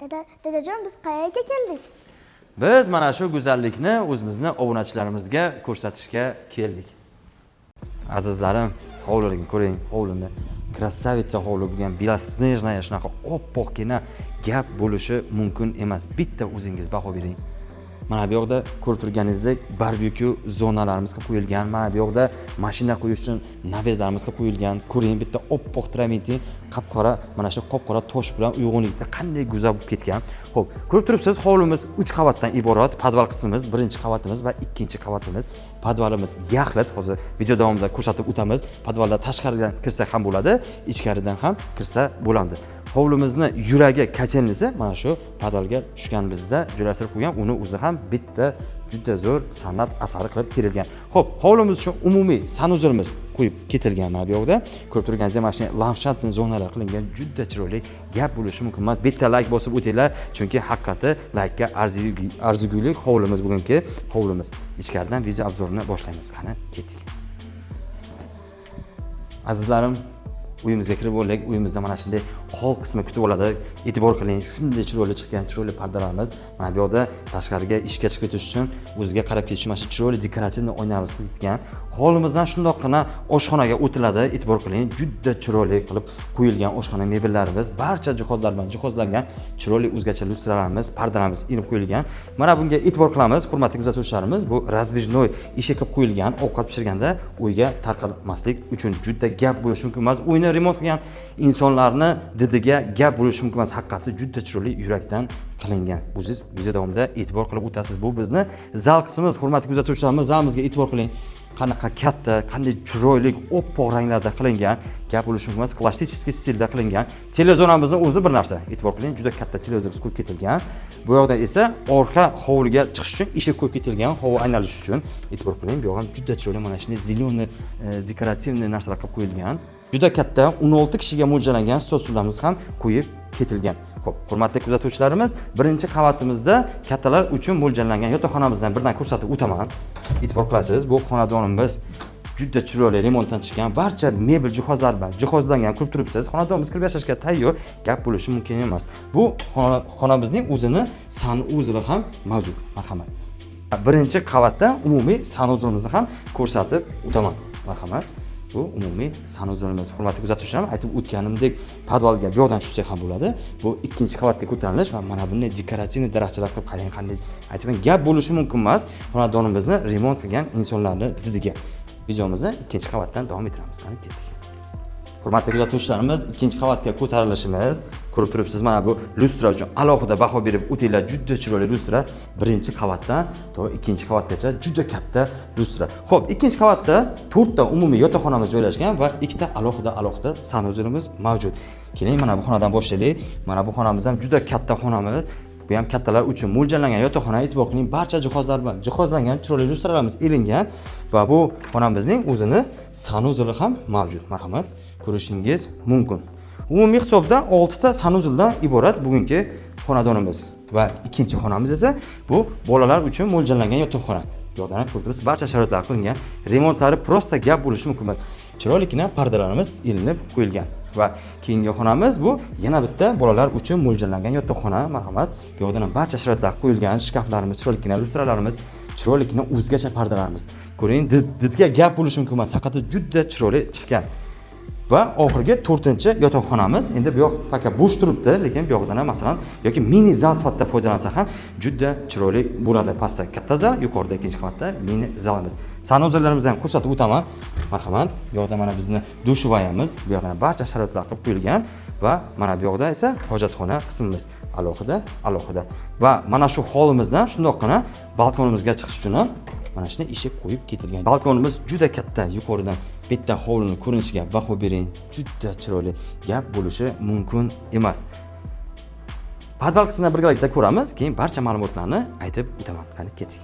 Dada, dadajon, biz qayerga keldik? Biz mana shu go'zallikni o'zimizni obunachilarimizga ko'rsatishga keldik. Azizlarim, hovlilarni ko'ring, hovlini. Красавица hovli bo'lgan, белоснежная, shunaqa oppoqqina, gap bo'lishi mumkin emas. Bitta o'zingiz baho bering. Mana bu yoqda ko'rib turganingizdek, barbekyu zonalarimiz qilib qo'yilgan. Mana bu yoqda mashina qo'yish uchun навес larimiz qilib qo'yilgan. Ko'ring, bitta oppoq travertin, qop qora, mana shu qop qora tosh bilan uyg'unlikda qanday go'zal bo'lib ketgan. Xo'p, ko'rib turibsiz, hovlimiz 3 qavatdan iborat. Podval qismimiz, birinchi qavatimiz va ikkinchi qavatimiz. Podvalimiz yaxlit. Hozir video davomida ko'rsatib o'tamiz. Podvalda tashqaridan kirsa ham bo'ladi, ichkaridan ham kirsa bo'ladi. Hovlimizni yuragi, котельный si mana shu podvalga tushganimizda joylashtirib qo'ygan. Uni o'zi ham bitta juda zo'r san'at asari qilib terilgan. Xo'p, hovlimiz uchun umumiy санузел imiz qo'yib ketilgan. Mana bu yoqda ko'rib turganingizdek, mana shunday ландшафтный zonalar qilingan, juda chiroyli, gap bo'lishi mumkin emas. Bitta layk bosib o'tinglar, chunki haqiqatda laykka arzigulik hovlimiz bugungi hovlimiz. Ichkaridan video обзор ini boshlaymiz. Qani, ketdik. Azizlarim, uyimizga kirib bo'ldik. Uyimizda mana shunday hol qismi kutib oladi. E'tibor qiling, shunday chiroyli chiqqan chiroyli pardalarimiz. Mana bu yoqda tashqariga ishga chiqib ketish uchun, o'ziga qarab ketish uchun mana shu chiroyli декоративный oynalarimiz qo'yib ketgan. Holimizdan shundoqqina oshxonaga o'tiladi. E'tibor qiling, juda chiroyli qilib qo'yilgan oshxona mebellarimiz, barcha jihozlar bilan jihozlangan, chiroyli o'zgacha lyustralarimiz, pardalarimiz ilib qo'yilgan. Mana bunga e'tibor qilamiz, hurmatli kuzatuvchilarimiz, bu раздвижной eshik qilib qo'yilgan, ovqat pishirganda uyga tarqalmaslik uchun. Juda gap bo'lishi mumkin emas. Uyni remont qilgan insonlarni didiga gap bo'lishi mumkin emas. Haqiqatda juda chiroyli, yurakdan qilingan. O'ziz video davomida e'tibor qilib o'tasiz. Bu bizni zal qismimiz, hurmatli kuzatuvchilarimiz, zalimizga e'tibor qiling. Qanaqa katta, qanday chiroyli, oppoq ranglarda qilingan, gap bo'lishi mumkin emas, klassический stilda qilingan. Televizorimizni o'zi bir narsa. E'tibor qiling, juda katta televizorimiz qo'yib ketilgan. Bu yoqda esa orqa hovliga chiqish uchun eshik qo'yib ketilgan, havo aylanishi uchun. E'tibor qiling, bu yoq ham juda chiroyli, mana shunday зеленый, декоративный narsalar qilib qo'yilgan. Juda katta 16 kishiga mo'ljallangan stol stullarimiz ham qo'yib ketilgan. Xo'p, hurmatli kuzatuvchilarimiz, birinchi qavatimizda kattalar uchun mo'ljallangan yotoqxonamizdan birdan ko'rsatib o'taman. E'tibor qilasiz, bu xonadonimiz juda chiroyli remontdan chiqqan, barcha mebel jihozlar bilan jihozlangan, ko'rib turibsiz. Xonadonimiz kirib yashashga tayyor, gap bo'lishi mumkin emas. Bu xonamizning o'zini санузел i ham mavjud. Marhamat. Birinchi qavatda umumiy санузел imizni ham ko'rsatib o'taman. Marhamat. Bu umumiy санузел imiz. Hurmatli kuzatuvchilar, aytib o'tganimdek, podvalga bu yoqdan tushsak ham bo'ladi. Bu ikkinchi qavatga ko'tarilish va mana bunday декоративный daraxtchalar qilib qarang, qanday aytib gap bo'lishi mumkin emas. Xonadonimizni remont qilgan insonlarni didiga. Videomizni ikkinchi qavatdan davom ettiramiz. Qani, ketdik. Hurmatli kuzatuvchilarimiz, ikkinchi qavatga ko'tarilishimiz. Ko'rib turibsiz, mana bu lyustra uchun alohida baho berib o'tinglar. Juda chiroyli lyustra. Birinchi qavatdan to ikkinchi qavatgacha juda katta lyustra. Xo'p, ikkinchi qavatda to'rtta umumiy yotoqxonamiz joylashgan va ikkita alohida alohida санузел imiz mavjud. Keling, mana bu xonadan boshlaylik. Mana bu xonamiz ham juda katta xonamiz. Bu ham kattalar uchun mo'ljallangan yotoqxona. E'tibor qiling, barcha jihozlar bilan jihozlangan, chiroyli lyustralarimiz ilingan va bu xonamizning o'zini санузел i ham mavjud. Marhamat, ko'rishingiz mumkin. Umumiy hisobda oltita санузел dan iborat bugungi xonadonimiz. Va ikkinchi xonamiz esa bu bolalar uchun mo'ljallangan yotoqxona. Bu yoqdan ham ko'rib turibsiz, barcha sharoitlar qilingan, remontlari просто gap bo'lishi mumkin emas, chiroylikgina pardalarimiz ilinib qo'yilgan. Va keyingi xonamiz bu yana bitta bolalar uchun mo'ljallangan yotoqxona. Marhamat, bu yoqdan ham barcha sharoitlar qo'yilgan, shkaflarimiz, chiroylikgina lyustralarimiz, chiroylikgina o'zgacha pardalarimiz. Ko'ring, didga gap bo'lishi mumkin emas, haqiqatda juda chiroyli chiqqan. Va oxirgi to'rtinchi yotoqxonamiz. Endi bu yoq пока bo'sh turibdi, lekin bu yoqdan ham, masalan, yoki mini zal sifatida foydalansa ham juda chiroyli bo'ladi. Pastda katta zal, yuqorida, ikkinchi qavatda mini zalimiz. Санузел larimizni ham ko'rsatib o'taman. Marhamat, bu yoqda mana bizni душевая miz, bu yoqda barcha sharoitlar qilib qo'yilgan va mana bu yoqda esa hojatxona qismimiz alohida alohida. Va mana shu holimizdan shundoqqina balkonimizga chiqish uchun ham mana shunday eshik qo'yib ketilgan. Balkonimiz juda katta. Yuqoridan bitta hovlini ko'rinishiga baho bering, juda chiroyli, gap bo'lishi mumkin emas. Podval qismini birgalikda ko'ramiz, keyin barcha ma'lumotlarni aytib o'taman. Qani, ketdik.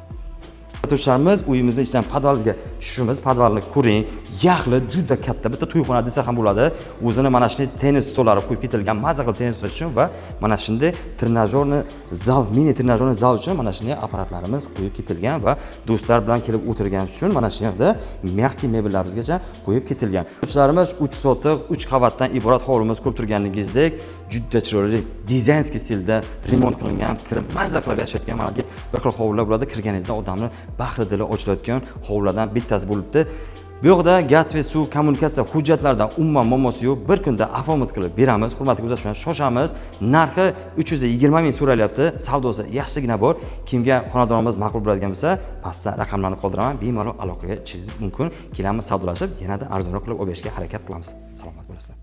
Kuzatuvchilarimiz, uyimizni ichidan podvalga tushishimiz. Podvalni ko'ring, yaxlit, juda katta bitta to'yxona desa ham bo'ladi. O'zini mana shunday tennis stollari qo'yib ketilgan, maza qilib tennis o'ynash uchun va mana shunday тренажёрный zal, mini тренажёрный zal uchun mana shunday apparatlarimiz qo'yib ketilgan va do'stlar bilan kelib o'tirgan uchun mana shu yerda мягкий mebellarimizgacha qo'yib ketilgan. Kuzatuvchilarimiz, 3 sotix, 3 qavatdan iborat hovlimiz, ko'rib turganingizdek. Juda chiroyli дизайнерский stilda remont qilingan, kirib mazza qilib yashayotgan mana bir xil hovlilar bo'ladi. Kirganingizda odamni bahri dili ochilayotgan hovlilardan bittasi bo'libdi. Bu yoqda gaz va suv kommunikatsiya hujjatlaridan umuman muammosi yo'q. Bir kunda оформить qilib beramiz. Hurmatli kuzatuvchilar, shoshamiz. Narxi 320 ming so'ralyapti. Savdosi yaxshigina bor. Kimga xonadonimiz ma'qul bo'ladigan bo'lsa, pastda raqamlarni qoldiraman. Bemalol aloqaga chiqishingiz mumkin. Kelamiz, savdolashib, yanada arzonroq qilib olib berishga harakat qilamiz. Salomat bo'lasizlar.